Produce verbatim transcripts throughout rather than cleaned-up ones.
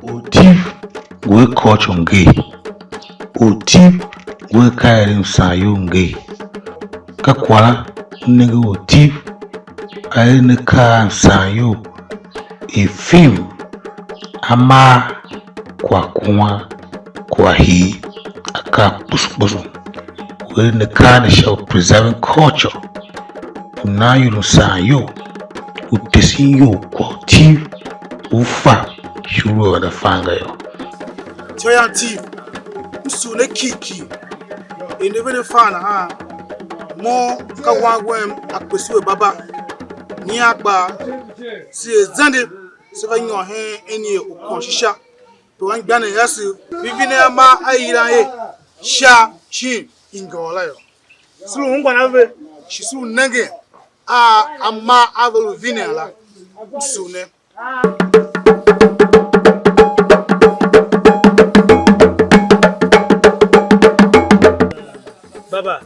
Ortiv ngu a culture ngee. Ortiv ngu a ka eren msaanyol ngee. Ka kwagh la, m nenge Ortiv a eren akaa a msaanyol, er fim, amar, kwaghkuan, kwaghhii, akaa kposo kposo. U eren akaa ne sha u preserving culture, u nan ior msaanyol, u tesen ior kwagh u Ortiv u fa, shi u lu a venda fan ga yô. Ityô yam Ortiv, m sugh ne kiki. Er ne vende fan nahan, mo ka wan wem Akpesue Baba, nyian kpaa, se er zende, se va nyôr hen eni er u kônshisha, pe anmgbianev ase, vivine amar a yilan er Sha Cin Ingôô la yô. Se lu ungwan a ve, shi se lu nengen a amar a ve lu vinen la. M sugh ne. Baba,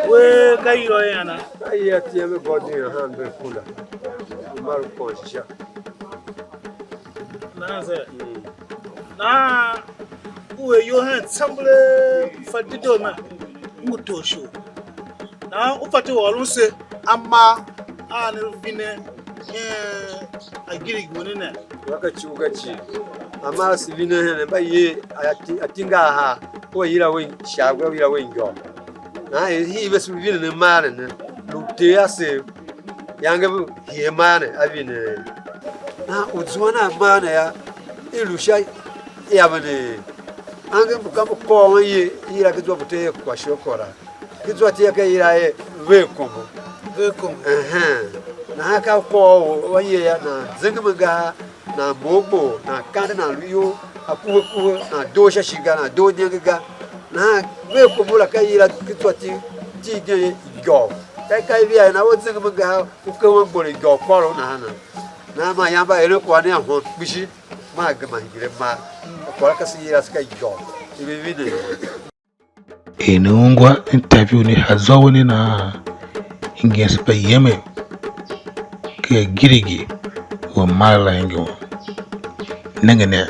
we ka yila u ana? Ka i atiem a gôdin a han ve kunda. U mar u kônshisha. Nahan se. Nahan u er iyol hen tsambelee, fa dedoo na, u ngu tor ishor. Nahan u fatyô u ôron se amar a ne lu vine hen agirigh u ne ne. Wa ka ci u ka ci. Amar se vine hen, mba ye ati-, atinga a ha, u a yila we sha, u a yila we Ingôô. Nahan er hii vese lu vinen amar ne ne, lu ter asev, yange ve hii amar ne a vine. Nahan u zuan amar ne yô, i lu sha iaven er angev mbu ka mbu kôôn ye, i yila ken zwa mbu te er kwashikora. Ken zwa ti yô, ka i yila er Veakombo. Veakombo. Ehen. Nahan ka u kôôn u a ye yô, nan zengem angahar, nan mough gboo, nan kande, nan lu iyol, a kuhe kuhe, nan doo sha shi ga, nan doo nenge ga. Nahan Veakombo la ka i yila ken zwa ti, ti igen ye Ingôô. Ka i ka i via er nan we zengem angahar, u keghen gbor Ingôô kôron nahan. Nahan man ian mba eren kwagh ne a hon kpishi, maa gema hingir a mar. Kwagh la ka se yila se ka Ingôô. I ve vine. Er ne ungwa interview ne ha zwa we ne nahan, hingen se mba yemen ken agirigh u a mar la hingen. Nenge nen.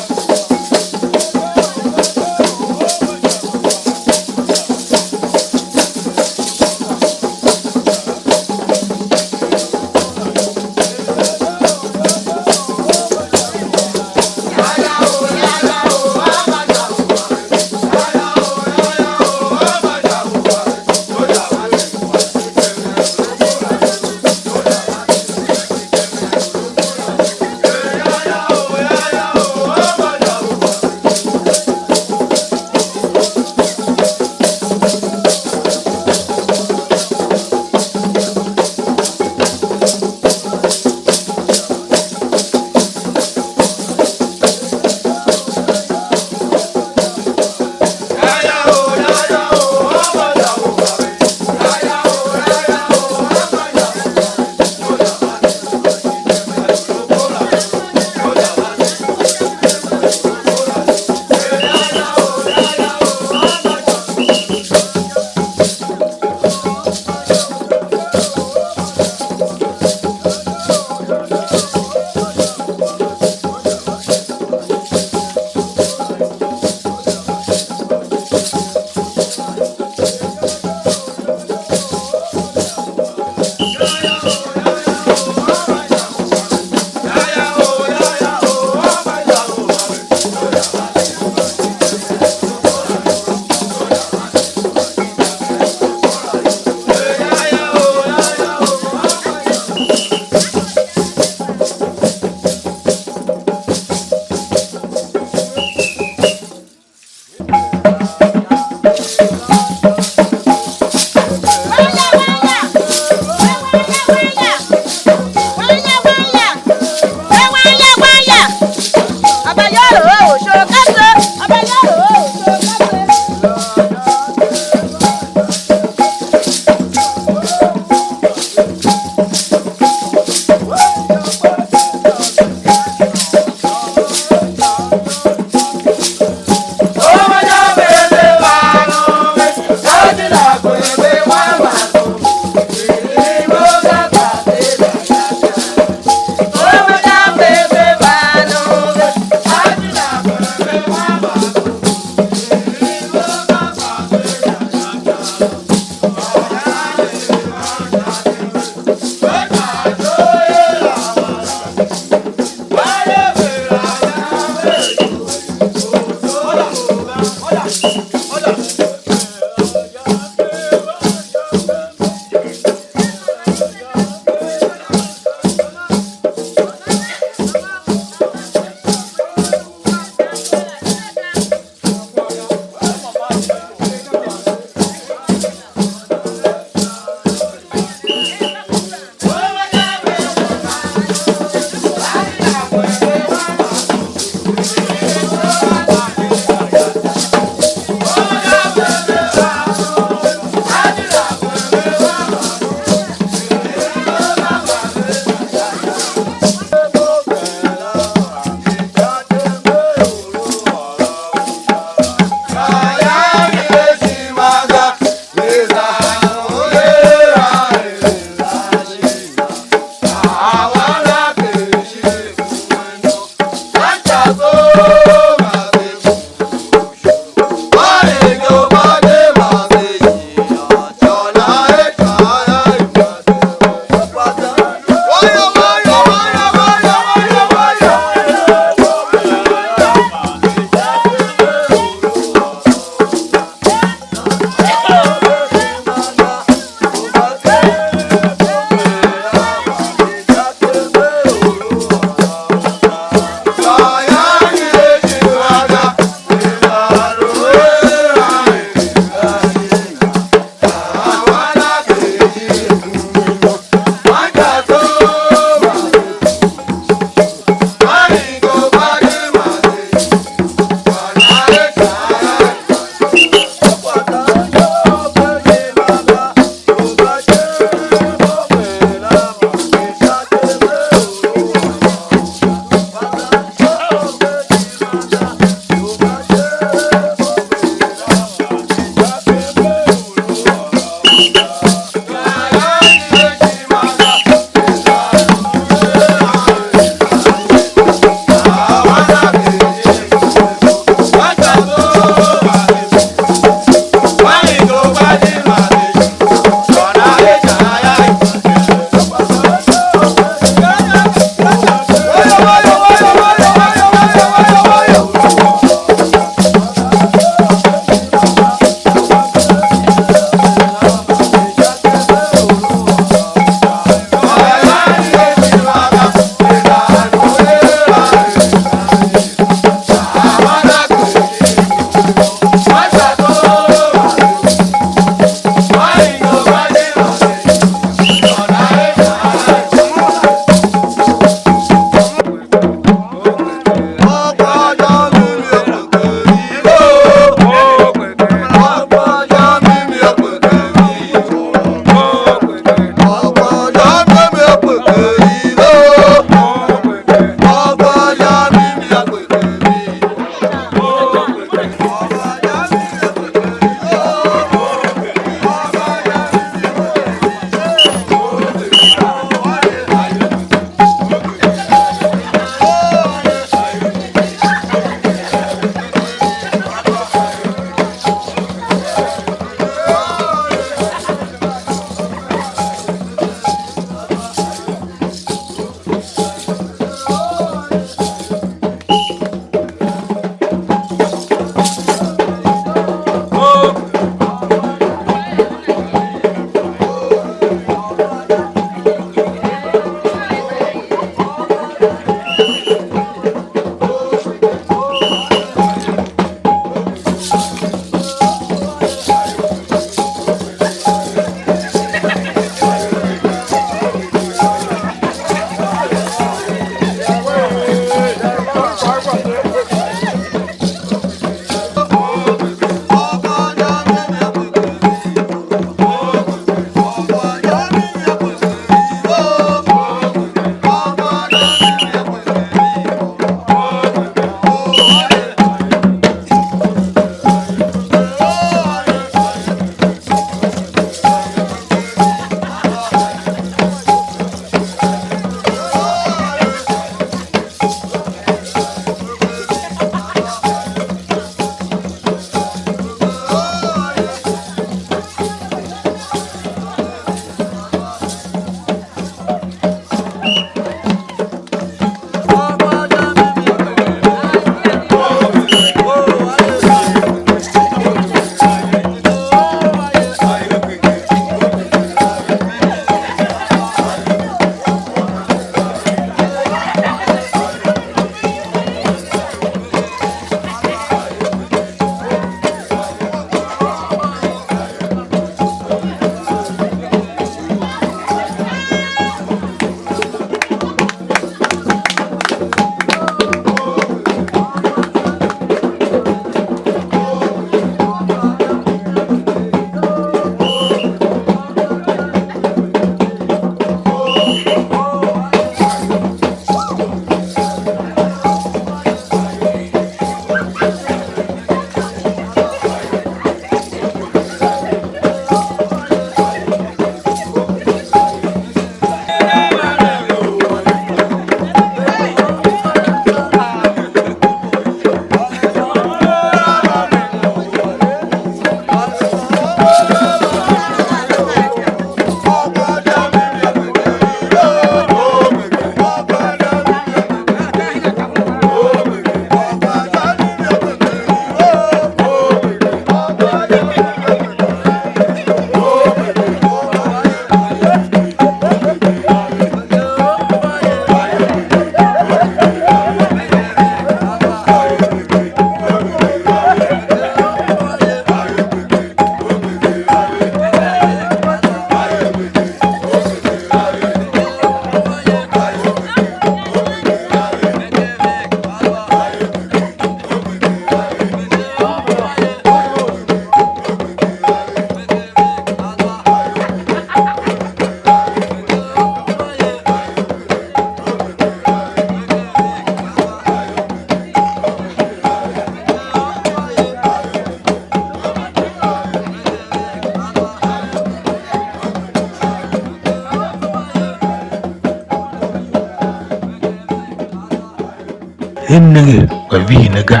Ne nenge, kpa vihi ne ga.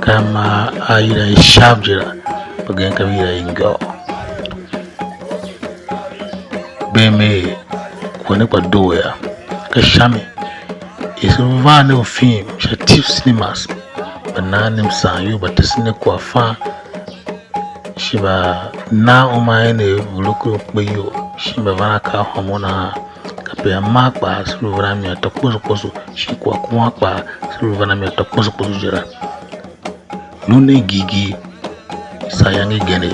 Ka ma a yila i sharp je la, mbagenev ka ve yila i ngôô. Bem er kwagh ne kpa doo yô, ka sha mi. Er se lu van ne u film sha Tiff Cinemas, mba nan ne msaan iyol, mba tesen ne kwaghfan, shi mba nan uma enev, ve lu ken ukpe iyol, shi mba van akaa hômon nahan. Kape a maa kpaa, se lu van a mi atô kposo kposo, shi kwagh kuan kpaa, se lu van a mi atô kposo kposo je la. Lu nen jighjigh, saa iyange igen.